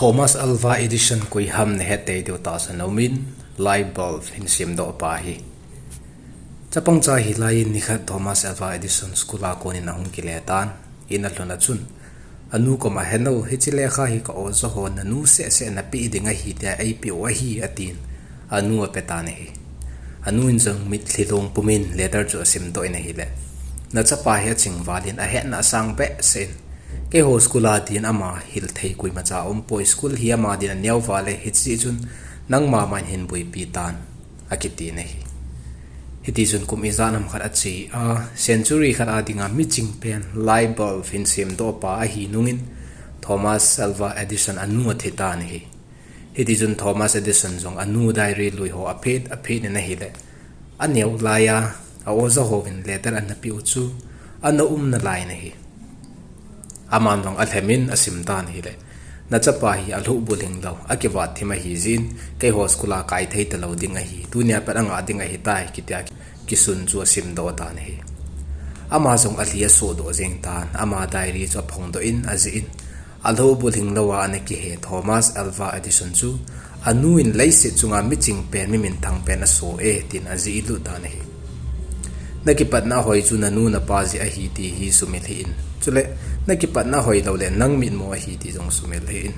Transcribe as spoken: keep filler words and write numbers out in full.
Thomas Alva Edison koi ham nahet tei diu tahsan aumin, light bulb hin semdoh pa ahi. Chapang cha hilai in nikhat Thomas Alva Edison school a konin ahung kile tan, in alhun a chun, anu koma, "Henu, hiche lekha hi ka oja hon nanu seh seh napeh ding ahi tia eipeh u ahi," atin, anu ape tan ahi. Anu in jong mitlhi long pumin letter chu asimdoh in ahile, nachapa hi aching valin ahetna asang behseh in, "Keiho school a din ama hil thei koimacha umpoi, school hi ama din aneo vale, hiche chun nangma man hin boipi tan," akitin ahi. Hiti chun kum ijat ham khat ache a, century khat a dinga miching pen light bulb hin semdoh pa ahi nungin Thomas Alva Edison anu athi tan ahi. Hiti chun Thomas Edison jong anu diary lui ho aphet aphet in ahile, aneo laiya a oja hon letter ana peh u chu ana um nalai in ahi. Aman jong alhemin asim tan ahile, "Nachapa hi alhuh bulhing lou, akivat thim ahi jin, keiho school a kai thei talou ding ahi, tunia pat angah ding ahitai," kitia kisun chu asimdoh tan ahi. Ama jong alhi asodoh jeng tan, ama diary chu aphongdoh in ajih in, alhuh bulhing lou a ana kihe Thomas Alva Edison chu anu in leiset chunga miching pen, mi minthang pen aso e, tin ajih lut tan ahi. "Nakipatna ahoi chu nanu napa jeh ahi ti hi sumil hih in. Chule, nakipatna ahoi loule nang mitmu ahi ti jong sumil hih in.